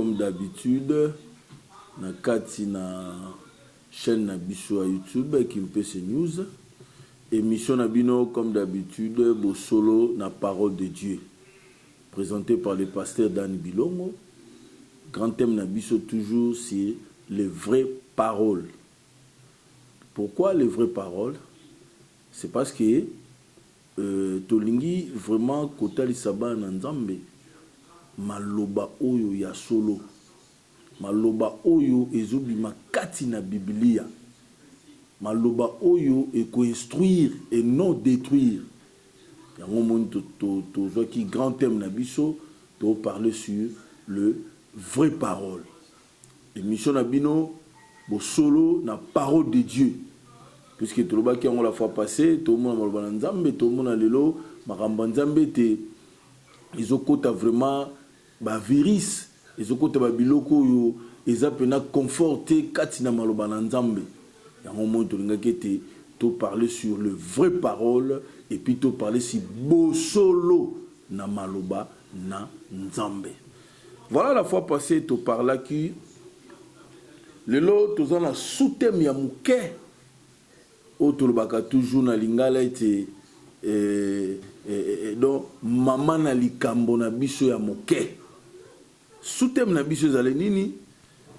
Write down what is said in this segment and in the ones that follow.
Comme d'habitude na kati na chaîne na biso ya YouTube Kimpese News, émission na bino comme d'habitude, Bosolo na parole de Dieu, présenté par le pasteur Dan Bilongo. Grand thème na biso toujours, c'est les vraies paroles. Pourquoi les vraies paroles? C'est parce que tolingi vraiment kotalisa bana na Nzambe maloba oyo ya solo, maloba oyo ezobima kati na Biblia, maloba oyo ekoinstruire et non détruire. Yango moni tozwaki grand thème na biso, toparle sur le vraie parole. Émission na bino, Bosolo na parole de Dieu, puisque tolobaki yango la fois passée, tomona maloba na Nzambe, tomona lelo makambo ya Nzambe ete ezokota vraiment bavirus, ezokota babiloko oyo eza mpena confort te kati na maloba na Nzambe. Yango moi tolingaki ete toparle sur le vraie parole et puis toparle sur bosolo na maloba na Nzambe. Voilà, la fois passée toparlaki. Lelo toza na sous-thème ya moke oyo tolobaka toujours na lingala ete donc mama na likambo na biso ya moke. Sous-thème na biso ezali nini?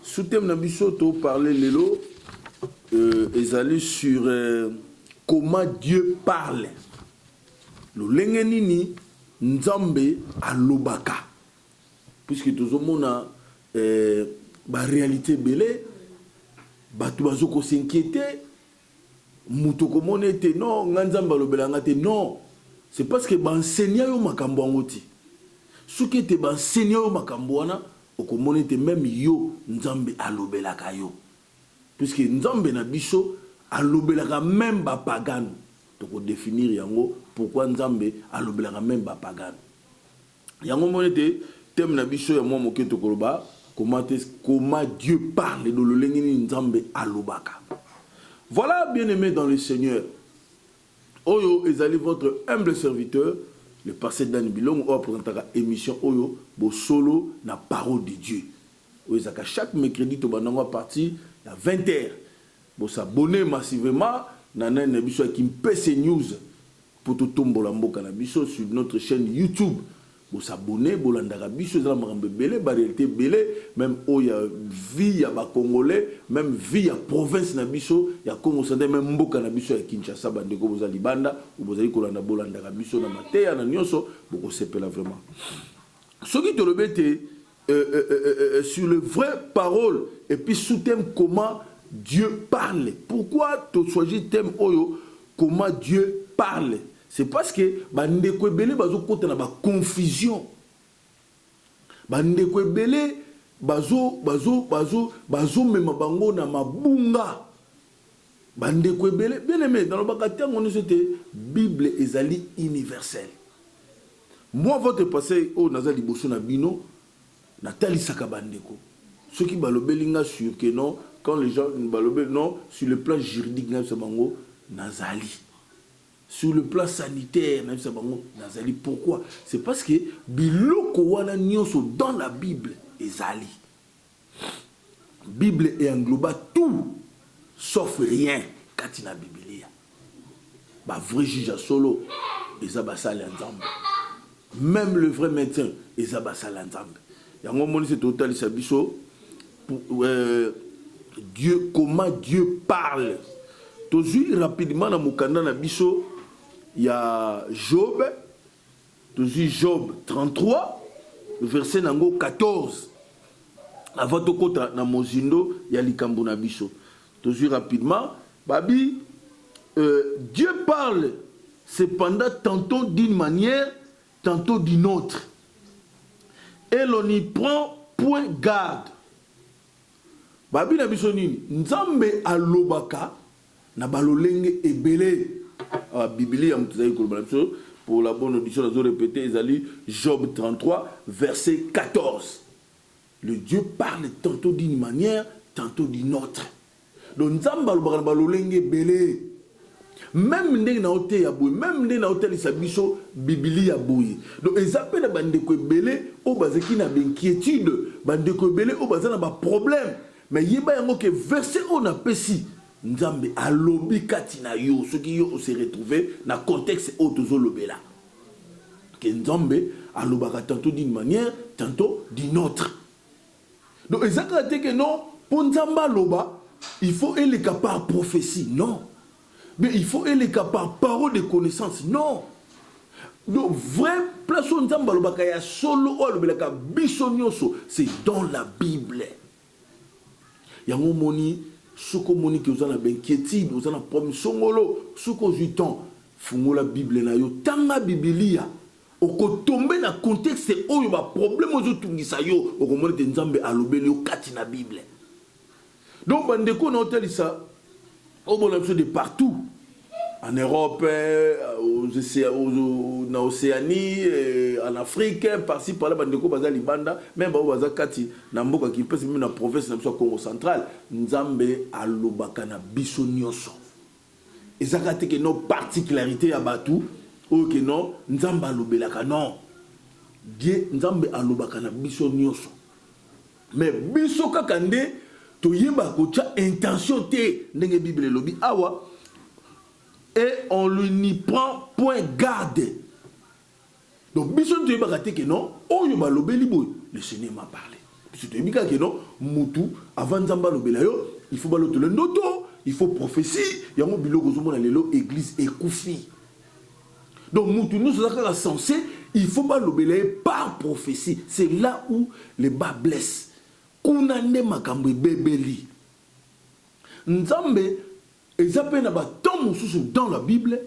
Sous-thème na biso toparle lelo ezali sur comment Dieu parle, lolenge nini Nzambe alobaka, puisque tozomona baréalité ebele, bato bazokos'inquiéter. Moto komona ete non, nga Nzambe alobelanga te. Non, c'est parce que baenseignant yo makambo yango te. Soki ete baenseignant yo makambo wana, okomona ete même yo Nzambe alobelaka yo, puisque Nzambe na biso alobelaka même bapagano. Tokodéfinir yango, pourquoi Nzambe alobelaka même bapagano. Yango moni ete thème na biso ya mwa moke, tokoloba comment Dieu parle, do lolenge nini Nzambe alobaka. Voilà, bien aimé dans le Seigneur, oyo ezali votre humble serviteur, le pasteur Dan Bilongo, oyo apresentaka émission oyo, Bosolo na parole de Dieu, oyo ezalaka chaque mercredi, tobandango à partir ya 20 heures. Bos'abonner massivement na nani na biso ya Kimpese News mpo totombola mboka na biso. Sur notre chaîne YouTube, bos'abonner, bolandaka biso. Ezala makambo ebele, baréalité ebele, même oyo ya vie ya bacongolais, même vie ya province na biso ya Congo Central, même mboka na biso ya Kinshasa. Bandeko boza libanda, bozali kolanda, bolandaka biso na mateya na nyonso, bokosepela vraiment. Soki tolobi ete sur le vrai parole et puis sous-thème comment Dieu parle, pourquoi tochoisir thème oyo, comment Dieu parle? C'est parce que bandeko ebele bazokota na baconfusion, bandeko ebele bazomema bango na mabunga, bandeko ebele. Bien aimé, nalobaka ntango nyonso ete Bible ezali universelle. Moi, votre pasteur oyo naza liboso na bino, natalisaka bandeko soki balobeli nga sur que non, quand les gens balobeli non, sur le plan juridique, nayebisa bango nazali, sur le plan sanitaire, nayebisa bango nazali. Pourquoi? C'est parce que biloko wana nyonso dans la Bible ezali. Bible engloba tout sauf rien. Kati na Bibilia, bavrai juge ya solo eza basali ya Nzambe, même le vrai médecin eza basali ya Nzambe. Yango omoni se totalisa biso Dieu, comment Dieu parle. Tozwi rapidement na mokanda na biso ya Job, tozwi Job 33, verset nango 14, avant tokɔta na mozindo ya likambo na biso. Tozwi rapidement babi Dieu parle cependant tantôt d'une manière, tantôt d'une autre, et l'on n'y prend point garde. Babi na biso nini? Nzambe alobaka na balolenge ebele. Biblia ya moto ezali koloba na biso. Pour la bonne audition, nazo répéter, ezali Job 33, verset 14. Le Dieu parle tantôt d'une manière, tantôt d'une autre. Donc Nzambe alobaka na balolenge ebele. Meme ndenge naoteya boye, meme ndenge naotalisa biso Bibilia boye, donc eza mpe na bandeko ebele oyo bazalaki na bainquiétude, bandeko ebele oyo baza na baproblème. Mais yeba yango ke verset oyo napesi, Nzambe alobi kati na yo soki yo ose retrouver na contexte oyo tozolobela. Ke Nzambe alobaka tantôt d'une manière, tantôt d'une autre. Donc eza kaka te ke non, mpo Nzambe aloba, il faut eleka par prophétie. Non. Mais il faut eleka par parole de connaissance. Non. Donc vrai place oyo Nzambe alobaka ya solo, oyo alobelaka biso nyonso, c'est dans la Bible. Yango omoni, soki omoni ke oza na bainquiétude, oza na problème songolo, soki ozwi temps, fungola Bible na yo, tanga Bibilia, okotombe na contexte oyo baproblème oyo ezotungisa yo, okomona ete Nzambe alobeli yo kati na Bible. Donc bandeko, na otalisa omona biso de partout, en Europe, na Océanie, en Afrique, par-ci par-là, bandeko baza libanda, même bao baza kati na mboka Kimpese, même na province na biso ya Congo Central, Nzambe alobaka na biso nyonso. Ezaka te ke non, particularité ya bato oyo ke non, Nzambe alobelaka. Non, Dieu, Nzambe alobaka na biso nyonso, mais biso kaka nde toyeba kotia intention te. Ndenge Bible elobi awa: "Et on lui n'y prend point garde." Donc biso toyebaka te ke non, oyo balobeli boye, le Seigneur m'a parlé. Biso toyebi kaka ke non, mutu avant Nzambe alobela yo, il faut balotela ndoto, il faut prophétie. Yango biloko ozomona lelo église ekufi. Donc mutu nyonso aza kaka censé, il faut balobela ye par prophétie. C'est là où le bât blesse. Kuna nde makambo ebebeli. Nzambe eza mpe na batemps mosusu dans la Bible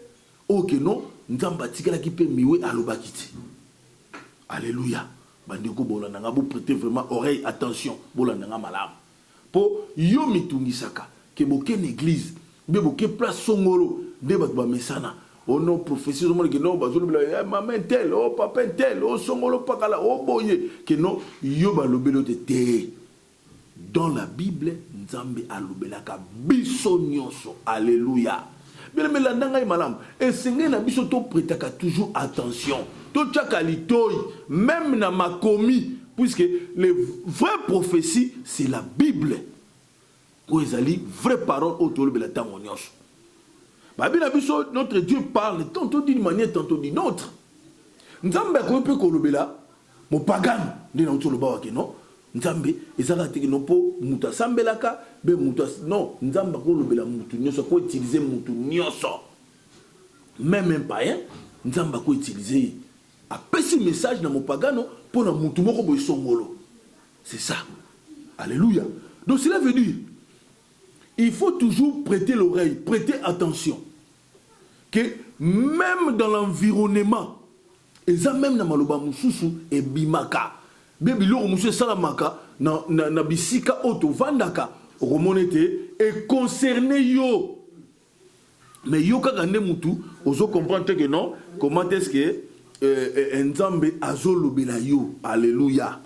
oyo ke non, Nzambe atikalaki mpe miwe, alobaki te. Alléluia. Bandeko, bolanda nga, boprêter vraiment oreille, attention, bolanda nga malamu. Mpo yo mitungisaka ke boke na église mpe boke place songolo, nde bato bamesana o non, prophétie. Ozomona ke non, bazolobela mama un tel, o papa un tel, o songolo pakala, o boye, ke non, yo balobeli yo te. Te, dans la Bible, Nzambe alobelaka biso nyonso. Alléluia. Bien-aimé, landa ngai malamu. Esengeli na biso toprêtaka toujours attention, totiaka litoi même na makomi, puisque les vraies prophéties, c'est la Bible. Oyo ezali vraie parole oyo tolobela ntango nyonso. Babi na biso, notre Dieu parle tantôt d'une manière, tantôt d'une autre. Nzambe akoki mpe kolobela mopagano. Nde nauti oloba wake non, Nzambe ezalaka te no mpo moto asambelaka mpe moto. Non, Nzambe akolobela motu nyonso, akoutiliser motu nyonso, même un païen. Nzambe akoutiliser ye, apesi message na mopagano mpo na motu moko boye songolo. C'est ça. Alléluia. Donc cela veut dire, il faut toujours prêter l'oreille, prêter attention que même dans l'environnement, eza même na maloba mosusu ebimaka be, biloko mosusu esalamaka na bisika oyo tovandaka, okomona ete econcerne yo, mais yo kaka nde mutu ozocomprendre te ke non, comment est ce que Nzambe azolobela yo. Alléluia.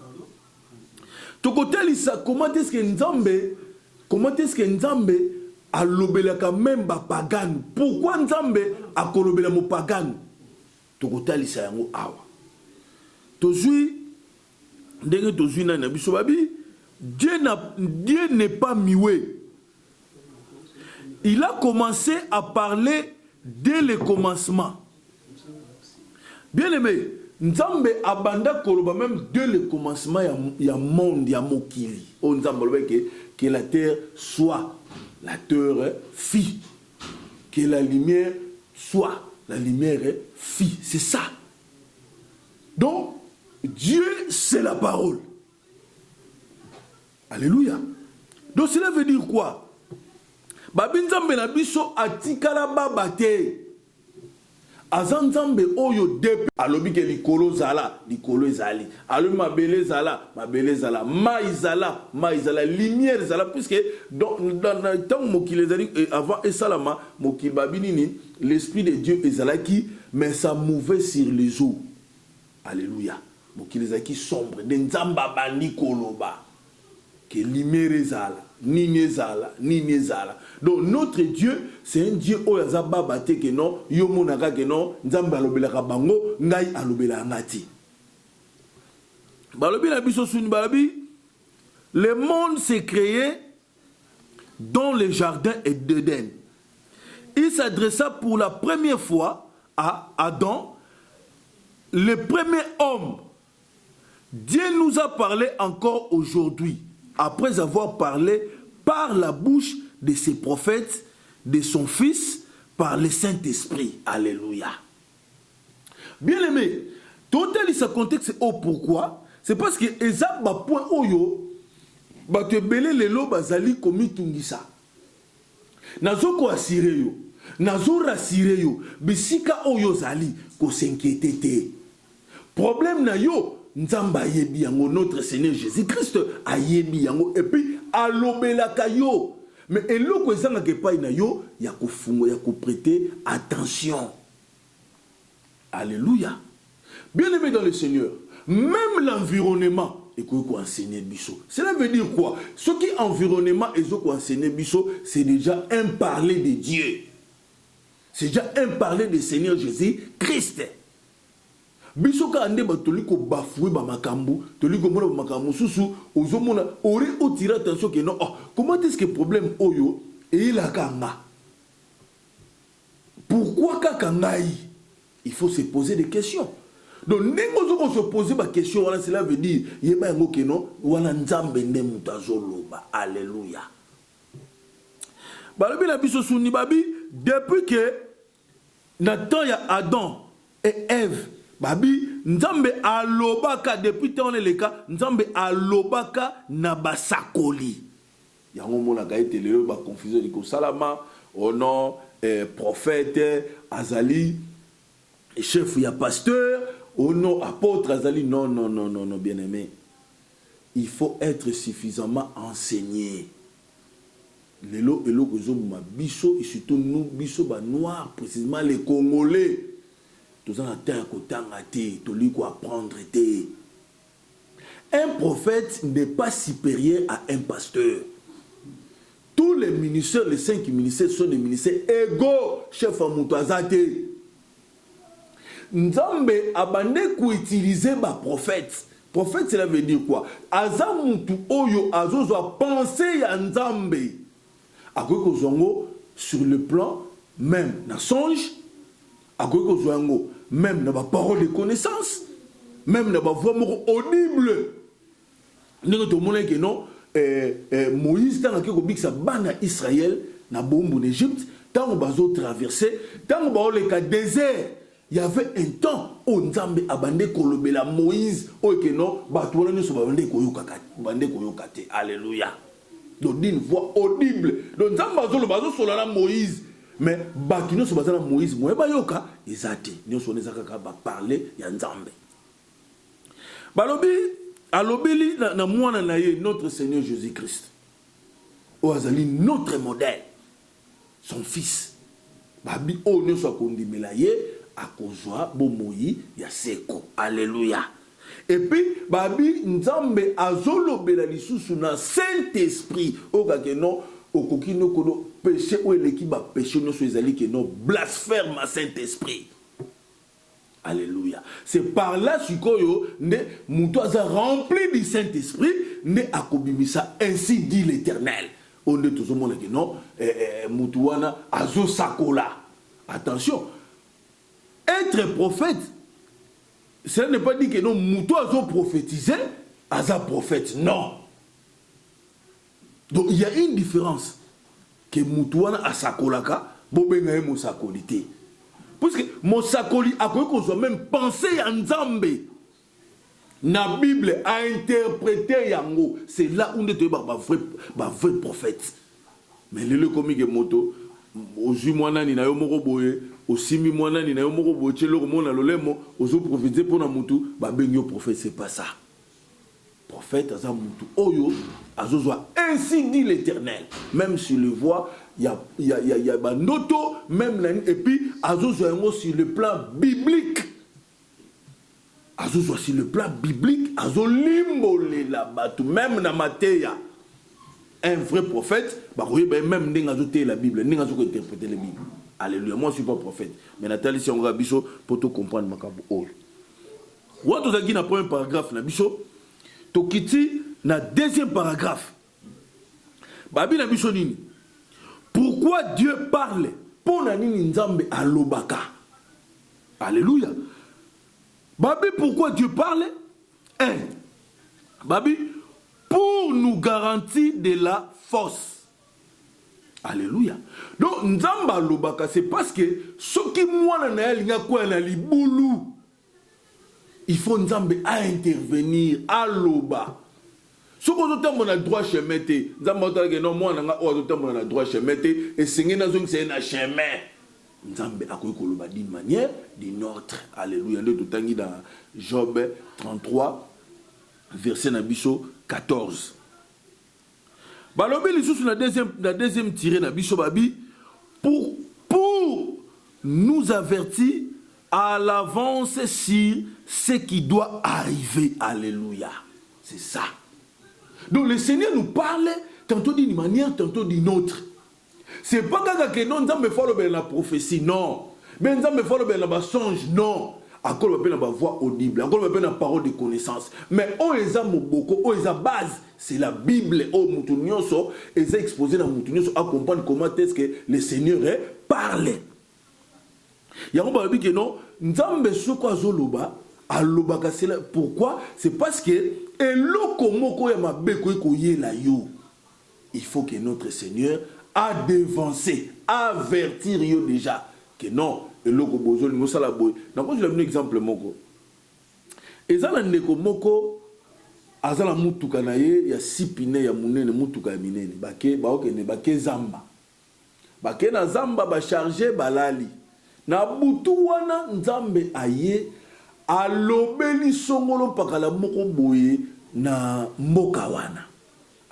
Tokotalisa comment est ce que Nzambe, comment est ce que Nzambe alobelaka même bapagano. Pourquoi Nzambe akolobela mopagano? Tokotalisa yango awa. Tozwi ndenge tozwi nani na biso, babi Dieu n'est pas muet. Il a commencé à parler dès le commencement. Bien aimé, Nzambe abanda koloba même dès le commencement ya monde, ya mokili oyo. Nzambe alobaki que la terre soit, la terre fut, que la lumière soit, la lumière fut. C'est ça. Donc Dieu, c'est la parole. Alléluia. Donc cela veut dire quoi? Babi Nzambe na biso atikala baba te. Aza Nzambe oyo depuis alobi ke likolo ezala, likolo ezali. Alobi mabele ezala, mabele ezala. Mai ezala, mai ezala. Lumière ezala, puisque ntango mokili ezali, avant esalama mokili, babi nini? L'esprit de Dieu ezalaki, mais ça mouvait sur les eaux. Alléluia. Mokili ezalaki sombre, nde Nzambe abandi koloba. Que lumière ezala, nini ezala, nini ezala. Donc notre Dieu, c'est un Dieu oyo aza baba te que non, yo omonaka que non, Nzambe alobelaka bango, ngai alobelaka nga te. Balobi na biso suni, balobi le monde s'est créé dans le jardin d'Éden. Il s'adressa pour la première fois à Adam, le premier homme. Dieu nous a parlé encore aujourd'hui, après avoir parlé par la bouche de ses prophètes, de son Fils, par le Saint-Esprit. Alléluia. Bien-aimé, totalisa contexte oyo pourquoi? C'est parce que eza bapoint oyo bato ebele lelo bazali komitungisa. Nazokoassurer yo, nazorassurer yo, bisika oyo ozali, kos'inquiéter te. Problème na yo, Nzambe ayebi yango, notre Seigneur Jésus Christ ayebi yango, et puis alobelaka yo. Mais eloko ezangaka epai na yo ya kofunga, ya koprêter attention. Alléluia. Bien aimé dans le Seigneur, même l'environnement ekoki koenseigner biso. Cela veut dire quoi? Soki environnement ezokoenseigner biso, c'est déjà un parler de Dieu, c'est déjà un parler de Seigneur Jésus Christ. Biso kaka nde bato toli kobafouer bamakambo, toli komona bamakambo mosusu. Ozomona ori otire attention que non, oh, comment est ce que problème oyo eyelaka nga? Pourquoi kaka ngai? Il faut se poser des questions. Donc ndenge ozo se poser baquestion wana, cela veut dire, yeba yango que non, wana Nzambe nde moto azoloba. Alleluya. Balobi na biso suni, babi depuis que na temps ya Adam et Ève, babi Nzambe alobaka. Depuis ntango wana eleka, Nzambe alobaka na basakoli. Yango omonaka ete lelo baconfusion ekosalama: oh non, prophète azali chef ya pasteur, oh non, apôtre azali. Non, non, non, non, non. Bien aimé, il faut être suffisamment enseigné. Lelo eloko ezoboma biso, et surtout nous, biso banoir, précisément les Congolais, toza na temps ya kotanga te, tolingi koapprendre te. Un prophète n'est pas supérieur à un pasteur. Tous les ministères, les cinq ministères, sont des ministères égaux. Chef ya moto aza te. Nzambe abande koutiliser baprophète. Prophète, cela veut dire quoi? Aza mutu oyo azozwa pensée ya Nzambe. Akoki kozwa yango sur le plan même na songe, akoki kozwa yango même na baparole de connaissance, même na bavoix moko audible, ndenge tomonaki non, Moïse, ntango ake kobikisa bana ya Israel na bombu na Égypte, ntango bazotraverse, ntango baoleka désert, il y avait un temps oyo Nzambe abande kolobela Moïse, oyo que non, bato wana nyonso babande koyoka te. Alléluia. Donc d'une voix audible. Donc Nzambe azoloba, azosola na Moïse, mais bato nyonso baza na Moïse, moye bayoka eza te. Nyonso wana eza kaka baparler ya Nzambe. Balobi alobeli na mwana na ye, notre Seigneur Jésus Christ, oyo azali notre modèle, son Fils. Babi oyo nyonso akondimela ye akozwa bomoi ya seko. Alleluya. Et puis babi Nzambe azolobela lisusu na Saint Esprit, oyo kaka non, okoki nokono péché oyo eleki bapéché nyonso ezali que non, blasphème ma Saint Esprit. Alléluia. C'est par là sikoyo nde moto aza rempli du Saint Esprit nde akobimisa "ainsi dit l'Éternel". Oyo nde tozomona que non, motu wana azosakola. Attention, être prophète, cela n'est pas dit que non, moto azoprophétiser aza prophète. Non. Donc il y a une différence, que motu wana asakolaka, bobenga ye mosakoli te, puisque mosakoli akoki kozwa même pensée ya Nzambe na Bible, ainterpréter yango. C'est là où nde toyebaka bavrai prophète. Mais lelo ekomi que moto ozwi mwanani na yo moko boye, osimbi mwanani na yo moko boye, tie eloko moko na lolemo, ozoprophétiser mpo na motu, babengi yo prophète. C'est pas ça. Prophète aza motu oyo azozwa "ainsi dit l'Éternel", même sur le voix ya bandoto même na, et puis azozwa yango sur le plan biblique, azozwa sur le plan biblique, azolimbolela bato même na mateya. Un vrai prophète, bakoyeba ye meme ndenge azoteyela Bible, ndenge azokointerprete le Bible. Alléluia. Moi, je suis pas prophète, mais natalisi yango kaka biso mpo tocomprendre makambo oyo. Wana tozalaki na premier paragraphe na biso, tokiti na deuxième paragraphe. Babi na biso nini? Pourquoi Dieu parle? Mpo na nini Nzambe alobaka? Alléluia. Babi, pourquoi Dieu parle? Un, babi, pour nous garantir de la force. Alléluia. Donc Nzambe alobaka, c'est parce que soki mwana na ye alingi akwea na libulu, il faut Nzambe aintervenir, aloba. Soki ozotambola na droit chemin te, Nzambe aotalaka no mwana nga oyo azotambola na droit chemin te, esengeli nazongisa ye na chemin. Nzambe akoki koloba d'une manière d'une autre. Alléluia. Nde totangi na Job 33 verset na biso 14. Balobi lisusu na deuxième tiré na biso, babi pour nous avertir à l'avance sur ce qui doit arriver. Alléluia. C'est ça. Donc le Seigneur nous parle tantôt d'une manière, tantôt d'une autre. C'est pas kaka que non, Nzambe faut alobela na prophétie, non, mais Nzambe faut alobela na basonge, non. Akoloba mpe na bavoix audible, akoloba mpe na parole de connaissance. Mais oyo eza moboko, oyo eza base, c'est la Bible, oyo motu nyonso eza exposé na motu nyonso acomprendre comment est-ce que le Seigneur parle. Yango balobi ke non, Nzambe soko azoloba, alobaka. C'est pourquoi? C'est parce que eloko moko ya mabe ekoki koyela yo, il faut que notre Seigneur a devancé, avertir yo déjà que non, eloko bozolinga osala boye. Nakozwela bino exemple moko. Eza na ndeko moko aza na mutuka na ye ya six pneus ya monene, mutuka ya minene. Bake, baokende, bake zamba, bake na zamba, bacharge, balali. Na butu wana, Nzambe aye, alobeli songolo mpakala moko boye na mboka wana.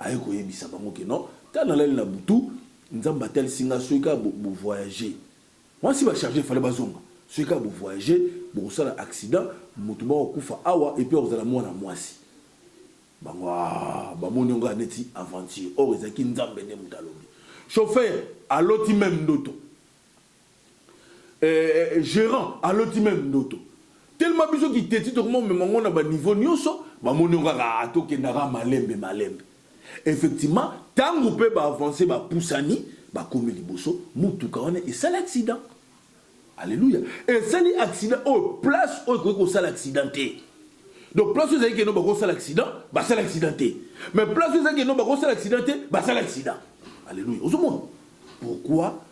Aye koyebisa bango ke non, tala, nalali na butu, Nzambe atalisi nga soki kaka bovoyage mwasi, bacharge, fale bazonga, soki kaka bovoyage, bokosala accident, motu moko akufa awa, et puis akozala mwana mwasi. Bango, ah, bamoni yango neti aventure. Or ezalaki Nzambe nde moto alobi. Chauffeur aloti même ndoto, gérant aloti même ndoto. Tellement biso kiteti, tokoma omema ngo na baniveau nyonso, bamoni yango kaka tokendaka malembe malembe. Effectivement, ntango mpe baavance, bapusani, bakomi liboso, mutuka wana esali accident. Alléluia. Esali accident oyo place oyo ekoki kosala accident te. Donc place oyo ezalaki keno bakosala accident, basala accident te, mais place oyo ezalaki keno bakosala accident te, basala accident. Alléluia. Ozomona pourquoi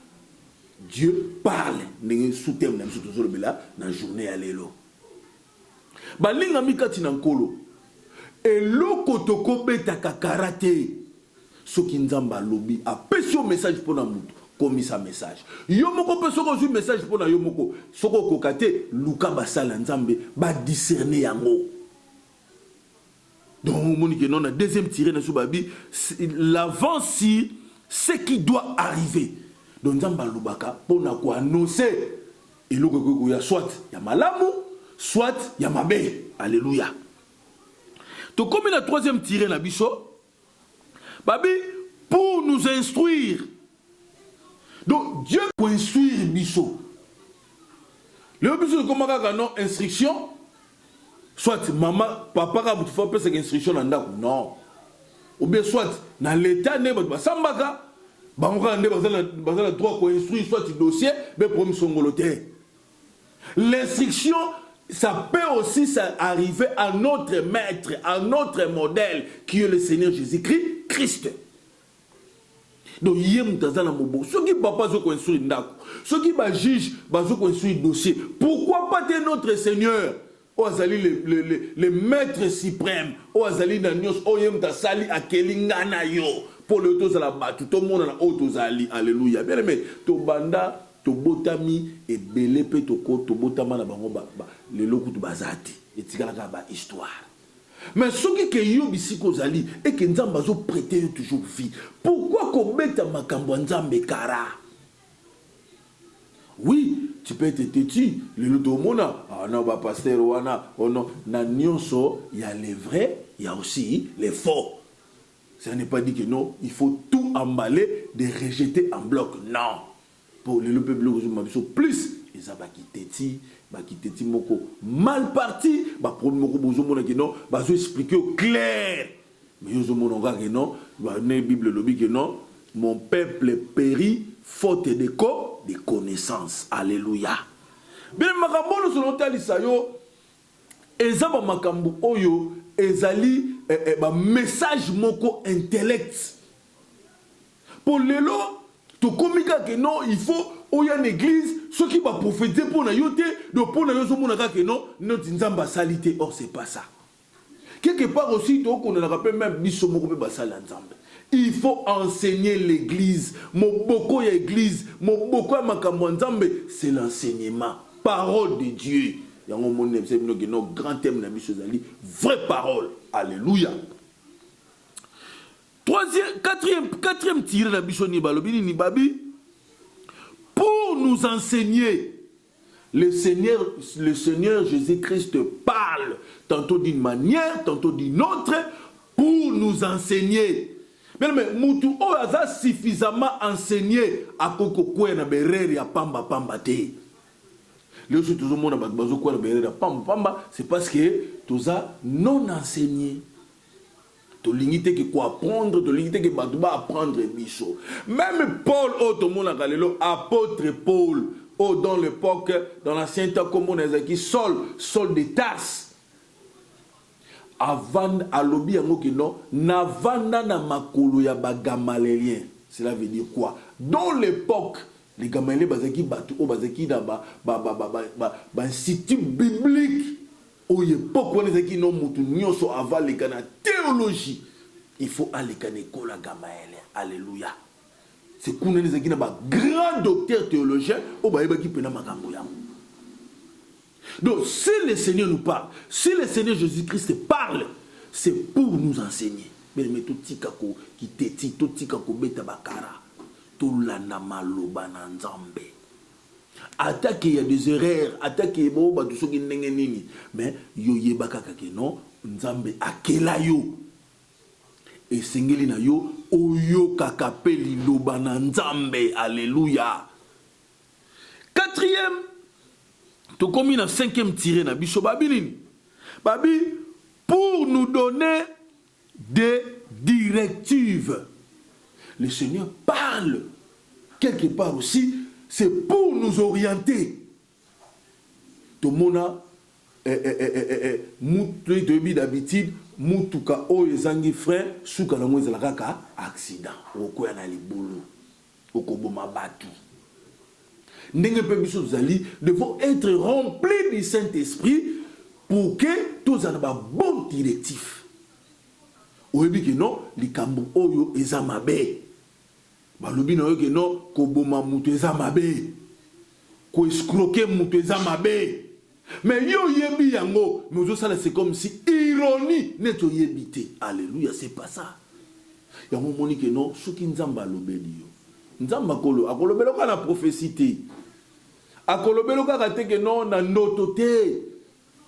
Dieu parle? Ndenge sous-thème na biso tozolobela na journée ya lelo, balingami kati na Nkolo, eloko tokobetaka kara te. Soki Nzambe alobi, apesi yo message mpo na motu, komisa message yo moko. Mpe soki ozwi message mpo na yo moko, soki okoka te, luka basala Nzambe badiscerne yango. Donc omoni ke non, na deuxième tiré na so, babi l'avance sur ce qui doit arriver. Donc Nzambe alobaka mpo na koannonce eloko ekoki koya, soit ya malamu, soit ya mabe. Alléluia. Tokomi na troisième tiré na biso, babi pour nous instruire. Donc Dieu koinstruire biso. Lelo biso tokoma kaka non, instruction, soit mama, papa kaka motu faut apesaka instruction na ndako, non, ou bien soit na l'État nde bato basambaka, bango kaka nde baza na droit koinstruire soit dossier be problème songolo te. L'instruction, ça peut aussi, ça arriver à notre maître, à notre modèle, qui est le Seigneur Jésus-Christ Christ. Donc ye moto aza na moboko. Soki papa azokoinstruire ndako, soki bajuge bazokoinstruire dossier, pourquoi pas te notre Seigneur oyo azali le maître suprême, oyo azali na nyonso, oyo ye moto asali, akeli nga na yo mpo lelo tozala bato, tomonana oyo tozali. Alleluya. Bien aimé, tobanda tobotami ebele mpe tobotama na bango, lelo kutu baza te, etikalaka bahistoire. Mais soki ke yo bisika ozali eke Nzambe azoprêter yo toujours vie, pourquoi kobeta makambo ya Nzambe kara? Oui, tu peux être têtu. Lelo tomona, ah non, bapasteur wana, oh non. Na nyonso ya le vrai, ya aussi le faux. Ça n'est pas dit que non, il faut tout emballer, de rejeter en bloc. Non. Po lelo mpe biloko ezomema biso plus eza bakiteti, bakiteti moko mal parti, ba problème moko bozomona ke non, bazo expliquer yo clair. Mais yo ozomona kaka ke non, ne Bible elobi ke non, mon peuple périt faute de co de connaissance. Alléluia. Bien makambo nyonso naotalisa yo eza ba makambo oyo ezali eh, eh, ba message moko intellect. Po lelo tokomi kaka non, il faut oya na église soki baprophétise mpo na yo te, donc mpo na yo ozomona kaka non, noti Nzambe asali te. Or c'est pas ça. Quelque part aussi tokondanaka mpe même biso moko mpe basali ya Nzambe. Il faut enseigner l'église. Moboko ya église, moboko ya makambo ya Nzambe, c'est l'enseignement, parole de Dieu. Yango omoni na biso bino ke no grand thème na biso ezali vraie parole. Alléluia. Troisième, quatrième tiré na biso nini? Balobi nini? Babi pour nous enseigner. Le Seigneur Jésus-Christ parle tantôt d'une manière, tantôt d'une autre, pour nous enseigner. Bien, mais mutu oyo aza suffisamment enseigné akoki kokwea na berere ya pamba pamba te. Lelo soki tozomona bato bazokwea na berere ya pamba pamba, c'est parce que toza non enseigné. Tolingi te ke koapprendre, tolingi te ke bato baapprendre biso. Même Paul oyo tomonaka lelo, apôtre Paul oyo, dans l'époque, dans l'ancien temps, komona ezalaki Saul, Saul de Tarse. Avanda, alobi yango ke non, navanda na makolo ya bagamalélien. Cela veut dire quoi? Dans l'époque, les Gamaliels bazalaki bato oyo bazalaki na bainstitut biblique. Oyo époque wana ezalaki no motu nyonso ava aleka na théologie, il faut aleka na ekolo ya Gamaliel. Alléluia. C'est kuna nde ezalaki na bagrand docteur théologien oyo bayebaki mpena makambo yango. Donc si le Seigneur nous parle, si le Seigneur Jésus-Christ parle, c'est pour nous enseigner. Mais totika kokiteti, totika kobeta bakara, tolanda maloba na Nzambe. Ata ke ya des erreurs, ata ke bo bato soki ndenge nini, mais yo yeba kaka ke non, Nzambe akela yo, esengeli na yo oyokaka mpe liloba na Nzambe. Alleluya. Quatrième, tokomi na cinquième tiré na biso. Babi nini? Babi pour nous donner des directives. Le Seigneur parle quelque part aussi, c'est pour nous orienter. Tomona eh, eh, eh, eh, eh, mutu toyebi d'habitude, mutuka oyo ezangi frein, suka nango ezala kaka accident, okokwea na libulu, okoboma bato. Ndenge mpe biso tozali, devons être remplis du Saint-Esprit pour que tozala na babon directif. Oyebi ke non, likambo oyo eza mabe. Balobi na yo ke non, koboma moto eza mabe, koescroquer moto eza mabe, mais yo oyebi yango, mais ozosala, c'est comme si ironie, neti oyebi te. Alléluia. C'est pas ça. Yango omoni ke non, soki Nzambe alobeli yo, Nzambe akolo akolobela kaka na prophétie te, akolobela kaka te ke non, na ndoto te.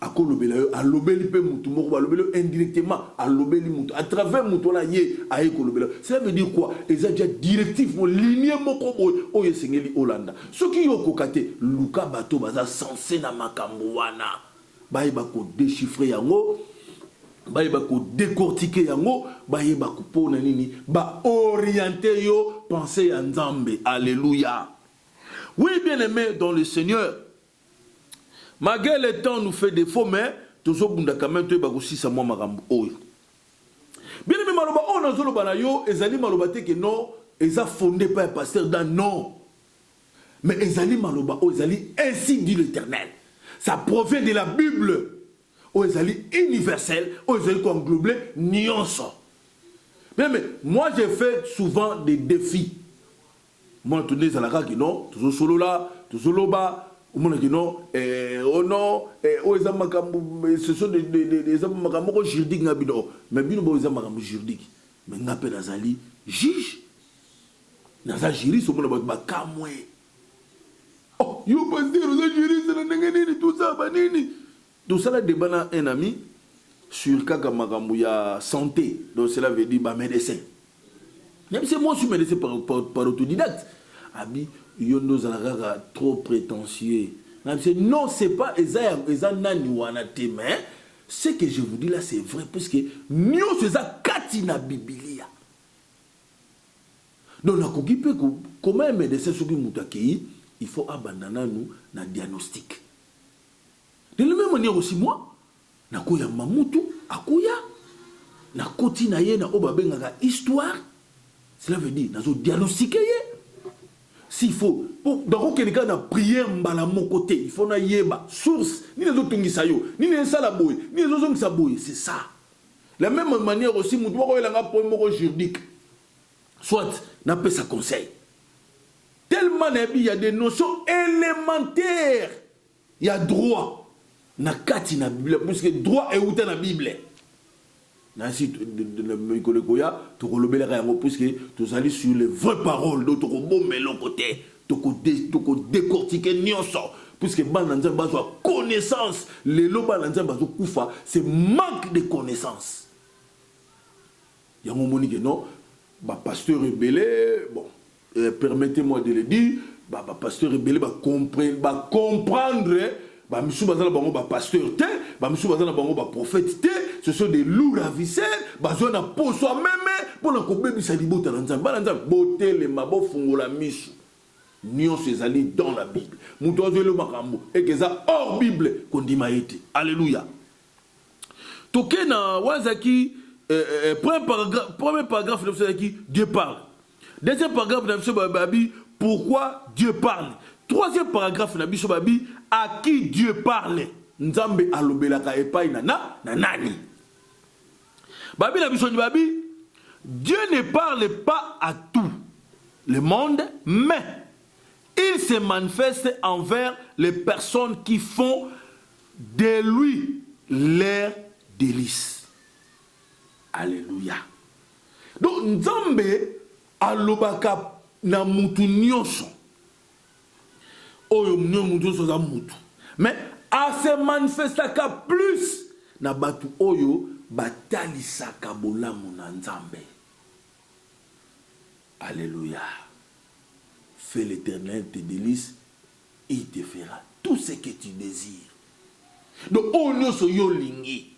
Akolobela yo, alobeli mpe mutu moko, balobeli yo indirectement, alobeli mutu à travers mutu wana ye aye kolobela. Cela veut dire quoi? Eza déjà directive mo ligne moko boye oyo esengeli olanda. Soki yo okoka te, luka bato baza censé na makambo wana, bayeba kodéchiffrer yango, bayeba kodécortiquer yango, bayeba mpona nini baorienter yo pensée ya Nzambe. Alléluia. Oui, bien aimé dans le Seigneur, malgré le temps nous fait défaut, mais tozobunda quand même, toyeba kosisa mwa makambo oyo. Bien aimé, maloba oyo nazoloba na yo ezali maloba te ke non, eza fondé pa ya pasteur Dan, non, mais ezali maloba oyo ezali ainsi dit l'Éternel. Ça provient de la Bible oyo ezali universel, oyo ezali koenglober nyonso. Bien, mais moi, j'ai fait souvent des défis. Moi tourne ezalaka ke non, tozosolola, tozoloba, omonaki non, oh non, oyo eza makambo, ce sont eza makambo moko juridique nga bino. Mais bino boyo eza makambo juridique, mais nga mpe nazali juge, naza juriste. Omona bato bakamwe: "Oh, yo pasteur oza juriste na ndenge nini?" Tosala banini, tosala débat na un ami. sur kaka makambo ya santé, donc cela veut dire ba médecin. Même si moi je suis médecin par autodidacte, abi yo nde ozala kaka trop prétentieux. Nabise non, c'est pas eza eza nani wana te, mais ce que je vous dis là, c'est vrai, puisque nyonso eza kati na Bibilia. Donc nakoki mpe comment un médecin, soki moto akei, il faut abanda nanu na diagnostic. De la même manière aussi, moi nakoyamba mutu akoya, nakoti na ye na oyo babengaka histoire, cela veut dire nazo diagnostiquer ye. S'il faut nakokende kaka na prière mbala moko te, il faut nayeba source nini ezotungisa yo, nini esala boye, nini ezozongisa boye. C'est ça. La même manière aussi, motu moko oyelanga point moko juridique, soit napesa conseil, tellement nayebi il y a des notions élémentaires ya droit na kati na Bible, puisque droit euta na Bible. Nasi mikolo ekoya tokolobelaka yango, puisque tozali sur les vraies paroles. Donc tokobomba eloko te, tokodécortiquer nyonso, puisque bana Nzambe bazwa connaissance. Lelo bana Nzambe bazokufa, c'est manque de connaissance. Yango omoni ke non, bapasteur ebele, bon, permettez-moi de le dire, bapasteur ebele bacomprendre, bamisusu baza na bango bapasteur te, bamisusu baza na bango baprophète te, ce sont des loups ravisseurs. Bazwa na poso ya meme mpona kobebisa libota na Nzambe. Bana Nzambe, botelema, bofungola miso. Nyonso ezali dans la Bible. Moto azweli makambo eke eza hors Bible, kondima ye te. Alleluya. Toke na wana ezalaki premier paragraphe na biso, ezalaki Dieu parle. Deuxième paragraphe na biso, babi pourquoi Dieu parle. Troisième paragraphe na biso, babi à qui Dieu parle. Nzambe alobelaka epai na nani? Babi na biso, babi Dieu ne parle pas à tout le monde, mais il se manifeste envers les personnes qui font de lui leur délice. Alléluia. Donc Nzambe alobaka na mutu nyonso oyo, mutu nyonso aza mutu, mais ase manifestaka plus na bato oyo batalisaka bolamu na Nzambe. Alléluia. Fais l'Éternel tes délices, il te fera tout ce que tu désires. Donc oyo nyonso yo olingi.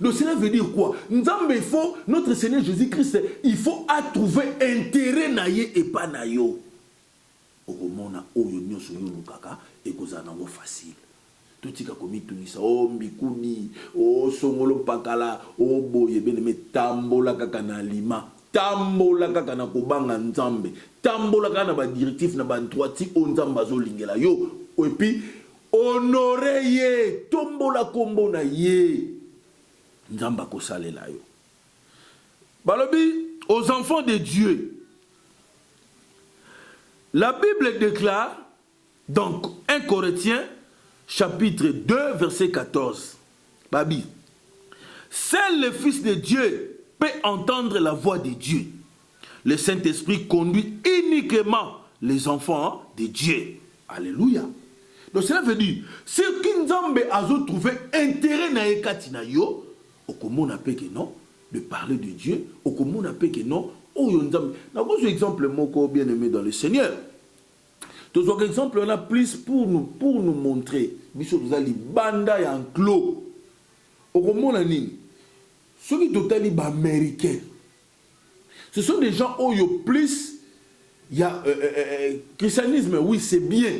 Donc cela veut dire quoi? Nzambe, il faut, notre Seigneur Jésus-Christ, il faut a trouver intérêt na ye epa na yo. Okomona oyo nyonso yo olukaka ekozala nango facile. Totika komitungisa o mbikudi o songolo pakala o boye. Bien-aimé, tambola kaka na lima, tambola kaka na kobanga Nzambe, tambola kaka na badirective na bandroiti oyo Nzambe azolingela yo, et puis honore ye, tombola kombo na ye, Nzambe akosalela yo. Balobi aux enfants de Dieu, la Bible déclare donc 1 Corinthiens chapitre 2 verset 14, babi seul le Fils de Dieu peut entendre la voix de Dieu. Le Saint-Esprit conduit uniquement les enfants de Dieu. Alléluia. Donc cela veut dire, soki Nzambe azotrouver intérêt na ye kati na yo, okomona mpe ke non, de parler de Dieu, okomona mpe ke non, oyo Nzambe. Nakozwa exemple moko, bien aimé dans le Seigneur. Tozwaka exemple wana plus pour nous montrer biso toza libanda ya enclos. Okomona nini? Soki totali baaméricain, ce sont des gens oyo plus ya christianisme, oui, c'est bien,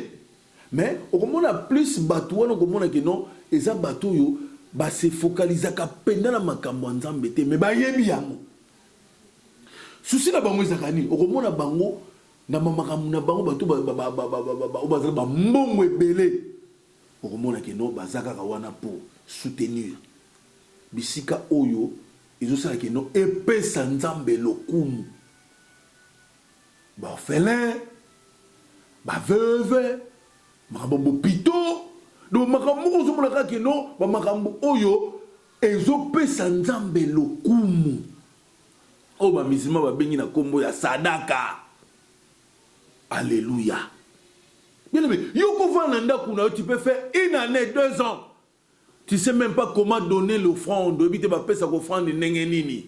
mais okomona plus bato wana, okomona ke non, eza bato oyo base focalisaka mpenza na makambo ya Nzambe te, mais bayebi yango. Souci na bango ezalaka nini? Okomona bango na makambo na bango, bato oyo bazala bambongo ebele, okomona ke non, baza kaka wana pour soutenir bisika oyo ezosala ke non, epesa Nzambe lokumu, baorphelin, baveuve, makambo bopito. Donc makambo moko ozomona kaka ke non, bamakambo oyo ezopesa Nzambe lokumu, oyo bamizima babengi na nkombo ya sadaka. Alléluia. Bien aimé, yo kovanda na ndako na yo, tu peux faire une année, 2 ans. Tu sais même pas comment donner l'offrande, oyebi te bapesaka offrande ndenge nini,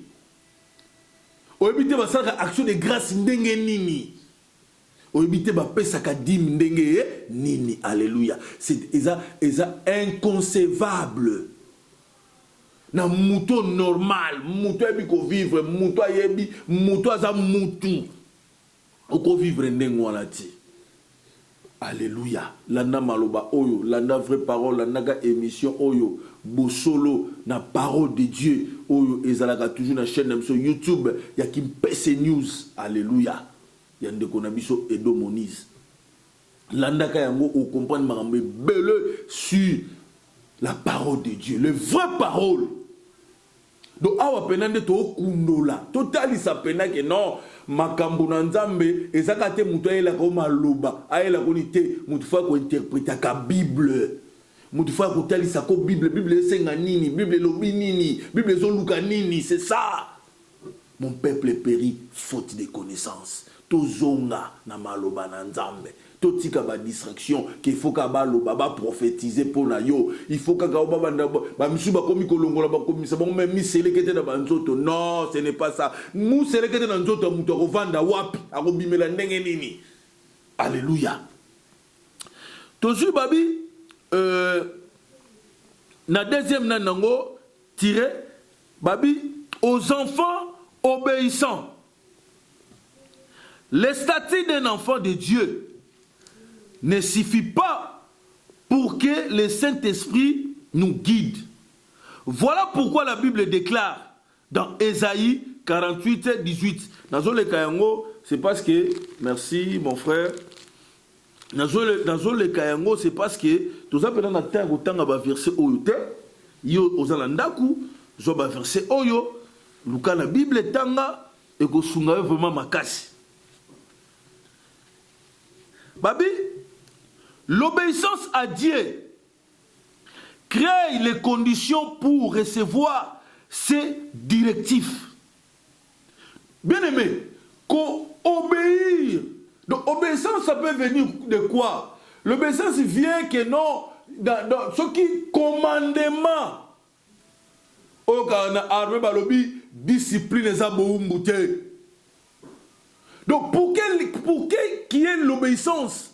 oyebi te basalaka action de grâce ndenge nini, oyebi te bapesaka dîme ndenge nini. Alléluia. C'est eza inconcevable na moto normal, moto ayebi kovivre, moto ayebi, moto aza mutu okovivre ndenge wana te. Alléluia. Landa maloba oyo, landa vraie parole, landaka émission oyo, Bosolo na Parole de Dieu, oyo ezalaka toujours na chaîne na biso YouTube ya Kimpese News. Alléluia. Ya ndeko na biso Edo Monize. Landaka yango, ocomprendre makambo ebele sur la parole de Dieu, le vraie parole. Donc awa mpena nde tokundola, totalisa mpena ke non, makambo na Nzambe ezaka te. Moto ayelaka o maloba, ayelaka oni te. Moto faut akointerprétaka Bible, moto faut akotalisa ko Bible. Bible esenga nini? Bible elobi nini? Bible ezoluka nini? C'est ça. Mon peuple périt faute de connaissance. Tozonga na maloba na Nzambe, totika badistraction ke il faut kaka baloba, baprophétise mpo na yo, il faut kaka babanda. Bamisusu bakomi kolongola, bakomisa bango me miseleke te na banzoto. Non, ce n'est pas ça. Museleke te na nzoto ya moto, akovanda wapi? Akobimela ndenge nini? Alléluia. Tozwi babi na deuxième nani nango tiré, babi: aux enfants obéissants. Le statut d'un enfant de Dieu ne suffit pas pour que le Saint-Esprit nous guide. Voilà pourquoi la Bible déclare dans Ésaïe 48, 18. Nazoleka yango, c'est parce que, merci mon frère, nazoleka yango, c'est parce que toza mpenza na ntango kotanga baverset oyo te. Yo oza na ndako, zwa baverset oyo, luka na Bible, tanga, ekosunga yo vraiment makasi. Babi: l'obéissance à Dieu crée les conditions pour recevoir ses directives. Bien aimé, obéir. Donc obéissance, ça peut venir de quoi? L'obéissance vient que non, dans ce qui commandement. Oyo kaka na armée balobi discipline eza bowumbu te. Donc pour qu'il y ait l'obéissance,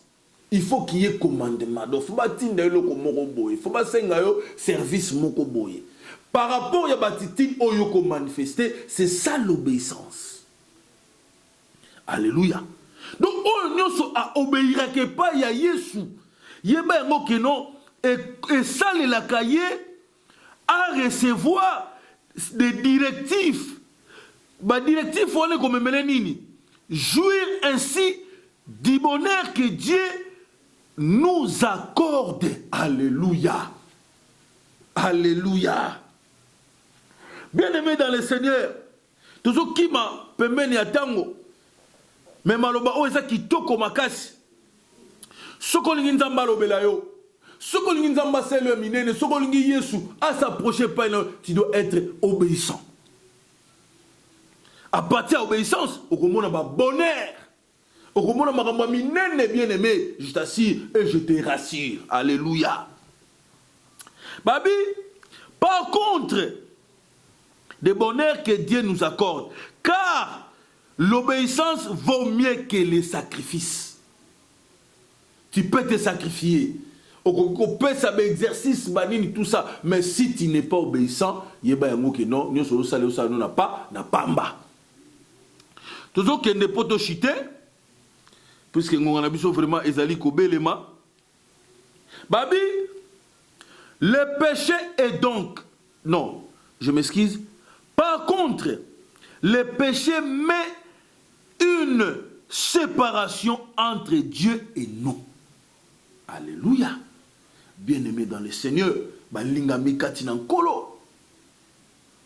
il faut qu'il y ait commandement. Donc faut batinda eloko moko boye, faut basenga yo service moko boye par rapport ya batitine oyo komanifeste. C'est ça l'obéissance. Alléluia. Donc oyo nyonso aobéiraka epai ya Yesu, yeba yango ke non, esalelaka ye à recevoir des directives. Badirective wana ekomemele nini? Jouir ainsi du bonheur que Dieu nous accorde. Alléluia, alléluia. Bien-aimé dans le Seigneur, tozokima pembeni ya ntango, me maloba oyo eza kitoko makasi. Soki olingi Nzambe alobela yo, soki olingi Nzambe asala yo minene, soki olingi Yesu as'approche epai na yo, tu dois être obéissant. À partir ya obéissance, okomona babonheur, okomona makambo ya minene. Bien aimé, je t'assure et je te rassure. Alléluia. Babi: par contre des bonheurs que Dieu nous accorde, car l'obéissance vaut mieux que les sacrifices. Tu peux te sacrifier, okopesa baexercice banini, tout ça, mais si tu n'es pas obéissant, yeba yango ke non, nyonso osala, osala no na pa na pamba. Tozokende mpo toshite, puisque ngonga na biso vraiment ezali kobelema. Babi: le péché est donc, non, je m'excuse, par contre le péché met une séparation entre Dieu et nous. Alléluia. Bien-aimé dans le Seigneur, balingami kati na Nkolo,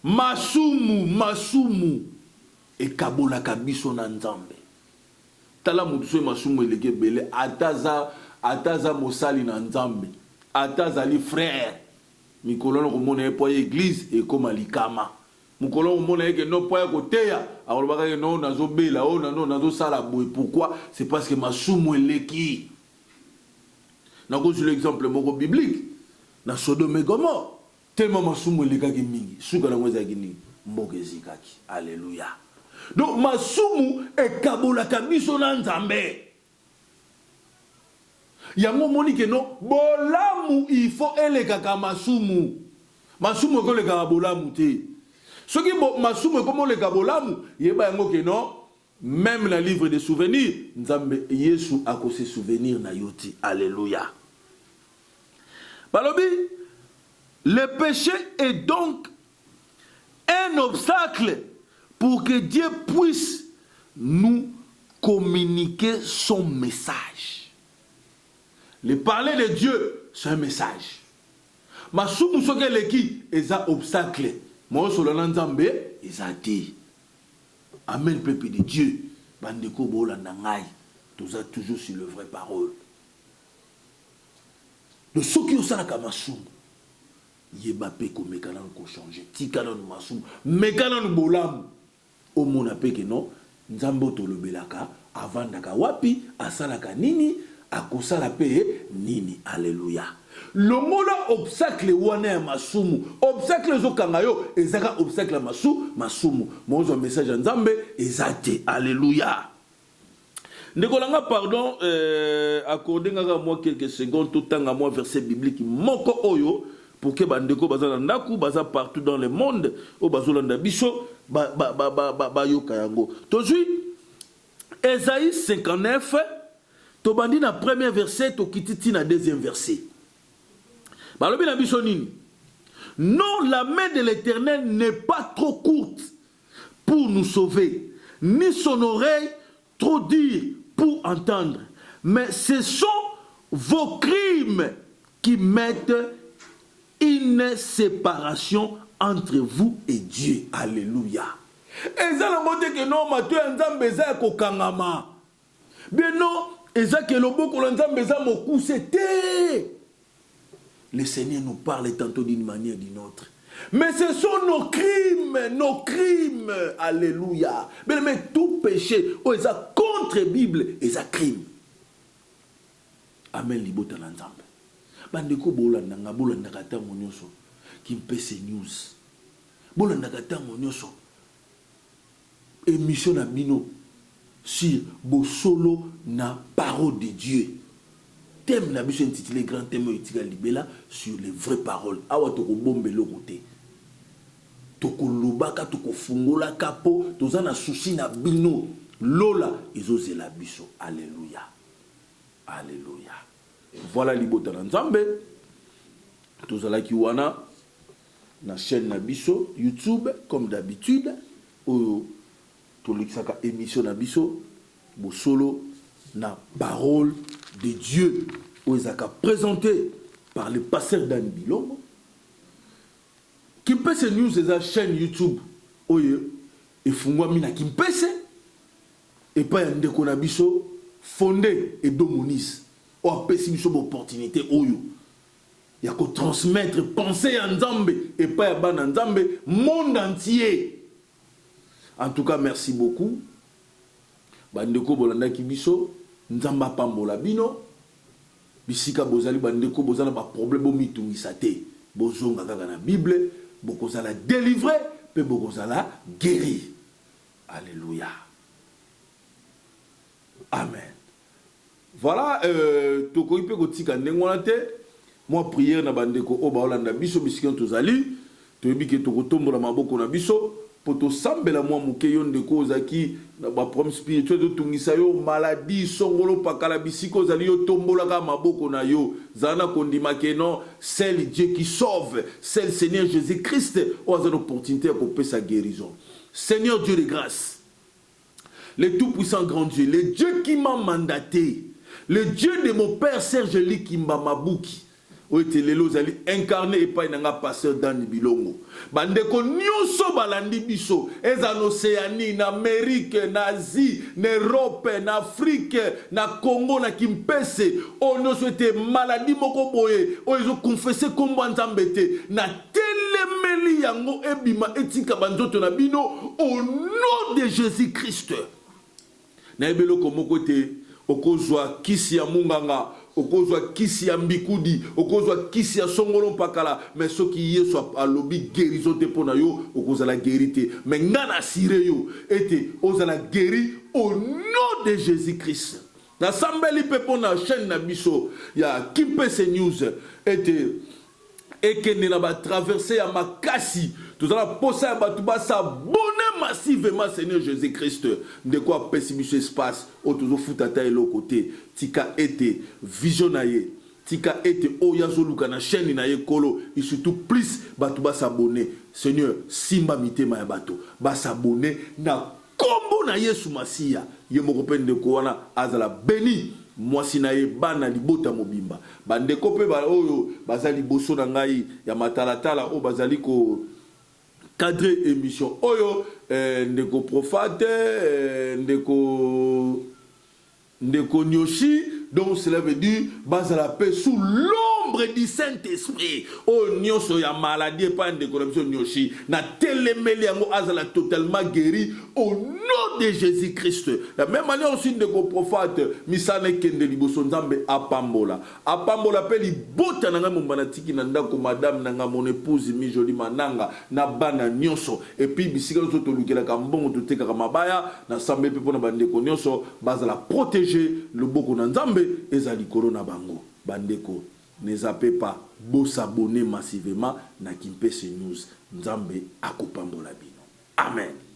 masumu, masumu ekabolaka biso na Nzambe. Tala, motu soki masumu eleki ebele, ata aza mosali na Nzambe, ata azali frère, mikolo na komona ye mpo ya église ekóma likama. Mokolo komona ye ke no, mpo ya koteya, akolobaka ke no, nazobela oyo, nano nazosala boye. Pourquoi? C'est parce que masumu eleki. Nakozwa l'exemple moko biblique na Sodome et Gomorrhe. Tellement masumu elekaki mingi, suka na yango ezalaki nini? Mboka ezikaki. Alleluia! Donc masumu ekabolaka biso na Nzambe. Yango omoni ke non, bolamu il faut elekaka masumu. Masumu ekolekaka bolamu te. Soki bo, masumu ekomi oleka bolamu, yeba yango ke non, meme na livre de souvenir, Nzambe, Yesu ako se souvenir na yo te. Alleluia! Balobi, le peche est donc un obstacle pour que Dieu puisse nous communiquer son message. Le parler de Dieu, c'est un message. Masumu soki eleki eza obstacle, moyosola na Nzambe eza te. Amen peuple de Dieu, bandeko bolanda ngai, toza toujours sur le vrai parole. Donc soki osalaka masumu, yeba pe komeka nanu ko changer, tika nanu masumu, meka nanu bolamu, omona pe que non Nzambe oyo tolobelaka avandaka wapi, asalaka nini, akosala pe nini. Alleluia. Longola obstacle wana ya masumu, obstacle ezo kanga yo eza kaka obstacle ya masu, masumu. Mozwa message ya Nzambe eza te. Alleluia. Ndeko na nga pardon euh, accorde nga kaka mwa quelques secondes totanga mwa verset biblique moko oyo pour que ba ndeko baza na ndaku baza partout dans le monde oyo bazolanda biso bayoka ba, ba, ba, ba, ba yango. Tozwi Esaïe 59 tobandi na premier verset tokiti ti na deuxième verset. Balobi na biso nini? Non, la main de l'Éternel n'est pas trop courte pour nous sauver, ni son oreille trop dure pour entendre, mais ce sont vos crimes qui mettent une séparation entre vous et Dieu. Alléluia. Eza nango te ke no mato ya Nzambe eza ya kokangama. Bien non, eza ke loboko na Nzambe eza mokuse te. Le Seigneur nous parle tantôt d'une manière d'une autre. Mais ce sont nos crimes, nos crimes. Alléluia. Bien aimé, tout péché, oh, eza contre Bible, eza crime. Amen, libota na Nzambe. Bandeko bolanda nga, bolandaka tango nyonso Kimpese News. Bolandaka tango nyonso emission na bino sur bosolo na parole de Dieu. Thème na biso intitulé grand thème oyo etikali libela sur les vraies paroles. Awa tokobomba eloko te. Tokolobaka, tokofungolaka po toza na souci na bino. Lola ezozela biso. Alleluia. Alleluia. Voilà libota na Nzambe. Tozalaki wana na chaîne na biso YouTube comme d'habitude oyo tolekisaka emission na biso bosolo na parole de Dieu oyo ezalaka présente par le pasteur Dany Bilongo. Kimpese News eza chaîne YouTube oyo efungwami na Kimpese epai ya ndeko na biso Fonde Edo Moniz oyo apesi biso ba opportunité oyo ya ko transmettre pensee ya Nzambe epai ya bana Nzambe monde entier. En tout cas merci beaucoup ba ndeko bolandaki biso, Nzambe apambola bino bisika bozali. Ba ndeko boza na ba problème bomitungisa te, bozonga kaka na Bible, bokozala delivre pe bokozala gueri. Alleluia. Amen. Voilà, euh, tokoki mpe kotika ndenge wana te. Mwa prière na bandeko oyo baolanda biso bisika tozali. Toyebi ke tokotombola maboko na biso mpo tosambela mwa moke. Yo ndeko ozalaki na ba problème spirituel ezotungisa yo, maladie songolo pakala, bisika ozali yo tombolaka maboko na yo. Zala na kondima ke non, seul Dieu qui sauve, seul Seigneur Jésus-Christ oyo aza na opportunité ya kopesa guérison. Seigneur Dieu de grâce, le tout-puissant grand Dieu, le Dieu qui m'a mandaté, le Dieu de mon père Serge Likimba Mabuki, oyo ete lelo ozali incarné epai na nga pasteur Dany Bilongo. Bandeko nyonso balandi biso, ezala na Océanie, na Amérique, na Asie, na Europe, na Afrique, na Congo, na Kimpese, oyo nyonso ete maladie moko boye oyo ezo confesser kombo ya Nzambe te, na telemeli yango ebima etika ba nzoto na bino au nom de Jesus Christ. Nayebi eloko moko ete Okozwa kisi ya munganga, okozwa kisi ya mbikudi, okozwa kisi ya songolo mpakala, mais soki Yesu alobi guérison te mpo na yo, okozala guéri te. Mais nga na assurer yo ete ozala guéri au nom de Jésus-Christ. Nasambeli mpe mpo na chaîne na biso ya Kimpese News ete ekende na batraverse ya makasi. Toza na posa ya bato bas'abonner massivement. Seigneur Jésus Christ, ndeko apesi biso espace oyo tozofuta ata eloko te. Tika ete vision na ye, tika ete oyo azoluka na chaîne na ye, Kolo, et surtout plus bato bas'abonner. Seigneur, simba mitema ya bato bas'abonner na nkombo na Yesu Masiya. Ye moko mpe ndeko wana azala béni, mwasi na ye, bana, libota mobimba. Bandeko mpe oyo baza liboso na ngai ya matalatala, oyo bazali ko cadre émission oyo, ndeko Profate, ndeko Nyoshi, donc cela veut dire bazala mpe sous l'ombre du Saint-Esprit. Oyo nyonso ya maladie epai ndeko na biso Nyoshi, na telemeli yango, azala totalement guéri au nom de Jésus Christ. La même manière aussi ndeko Prophète, misala ekende liboso. Nzambe apambola, apambola mpe libota na ngai momba na tiki na ndako, madame na ngai, mon épouse Mijoli Mananga, na bana nyonso. Et puis bisika nyonso tolukelaka mbongo, totekaka mabaya, nasambe mpe mpona bandeko nyonso bazala protégé, loboko na Nzambe eza likolo na bango. Bandeko, ne zappez pas, bos'abonner massivement na Kimpese News. Nzambe akopambola bino. Amen.